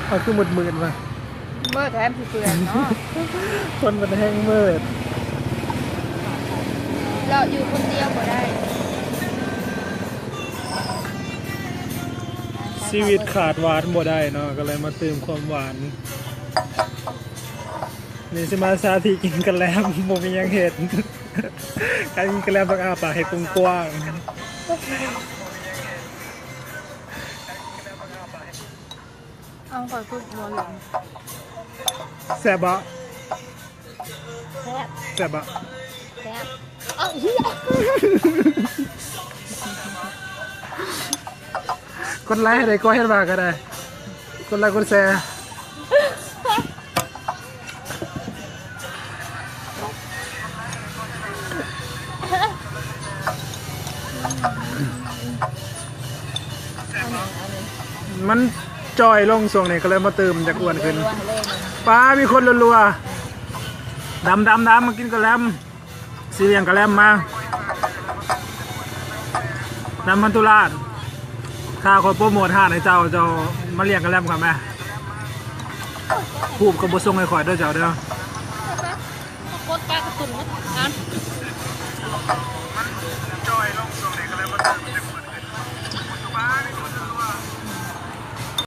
ເອົາຄືມືດໆ ວະ ມືດແຖມຊິເປື້ອນເນາະ ຄົນມັນແຮງມືດ ເລາະຢູ່ຄົນດຽວບໍ່ໄດ້ ຊີວິດຂາດຫວານບໍ່ໄດ້ເນາະ ກໍເລີຍມາຕື່ມຄວາມຫວານ. ນີ້ຊິມາສາທິດກິນກະແລັມ ບໍ່ມີຫຍັງເຮັດ ການກິນກະແລັມຕ້ອງອ້າປາກໃຫ້ກວ້າງໆ. ເອົາ ຂ້ອຍຄືບໍ່ເຫັນ ແຊບບໍ່? ແຊບ ແຊບບໍ່? ແຊບ ເອົ້າ ເຮີ້ຍ ກົດໄລໃຫ້ໄດ້ ກໍເຮັດວ່າກໍໄດ້ ກົດໄລກົດແຊ. ມັນຈ່ອຍລົງຊ່ວງນີ້ ກໍເລີຍມາຕື່ມ ຢາກອ້ວນຂຶ້ນ. ປ້າ ມີຄົນລົວໆ ດຳໆໆ ມາກິນກະແລັມ ຊິລ້ຽງກະແລັມມາ ນຳພັນທຸລາດ ຖ້າຂ້ອຍໂປຣໂມດຮ້ານໃຫ້ເຈົ້າ ເຈົ້າມາລ້ຽງກະແລັມຂ້ອຍແມ ຮູບກໍບໍ່ສົ່ງໃຫ້ຂ້ອຍເດີເຈົ້າເດີ. ກົດກາກະຕຸນມາອ່ານ